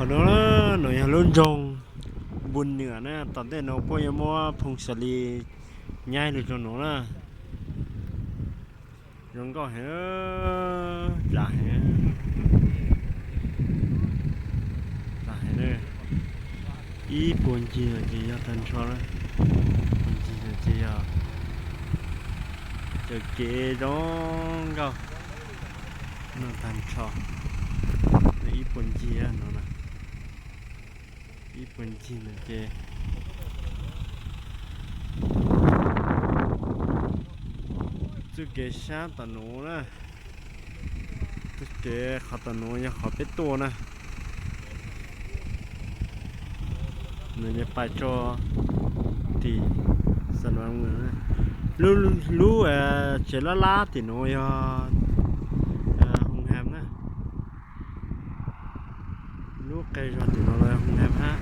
Qhov no, no yog lub nroog Npus Nwam na, tom ntej no puab yuav muab Phoos Xas Lis nyaib lug rua nuav na. Zoo nkauj heev, dav heev, dav heev. Ib puag ncig no ces yog tag nrho, puag ncig no ces yog cov kev zoo nkauj no tag nrho. Ib puag ncig no, ib puag ncig no ces txuj kev sab tom nuav na, txuj kev qhov tom nuav yog qhov peb tuaj na. Nws yuav pais rua tim Xas Vas, lub, lub tsev lab lab tim nuav yog Hoo Ham na. Lub qe zog tim nuav los Hoo Ham hab,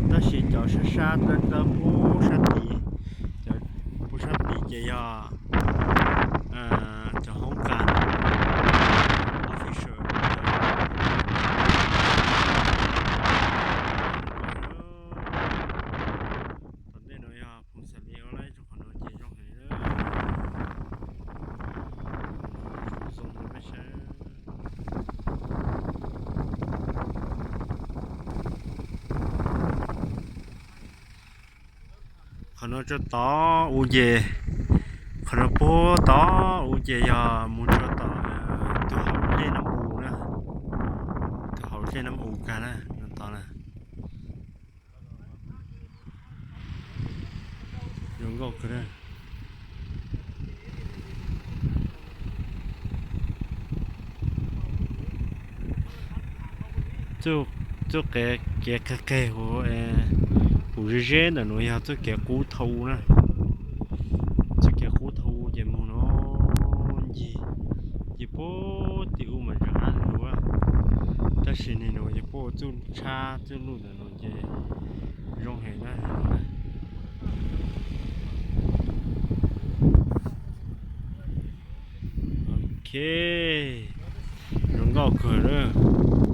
tab sis cov sab sab dlawb dlawb puag sab tid, cov puag sab tid ces yog cov hoob kas official. Tom ntej no yog Phoos Xas Lis ua lab rua qhov no ces zoo heev. Qhov no rua tod u ces, qhov no puag tod u ces yog mus rua tom tus hauv dlej Nam U na, tus hauv dlej Nam U kag na, tod na. Zoo nkauj kawg. Txuj kev qeg qeg huv, huv zeb zeb ntawm nuav yog txuj kev qub thau na. Txuj kev qub thau ces moog no ncig, ncig puag tim u mas tseem ab lug, tab sis nwg nuav ces puab ua txuj tshab txuj luj ntawm nuav ces zoo heev na. Ok, zoo nkauj kawg lawm.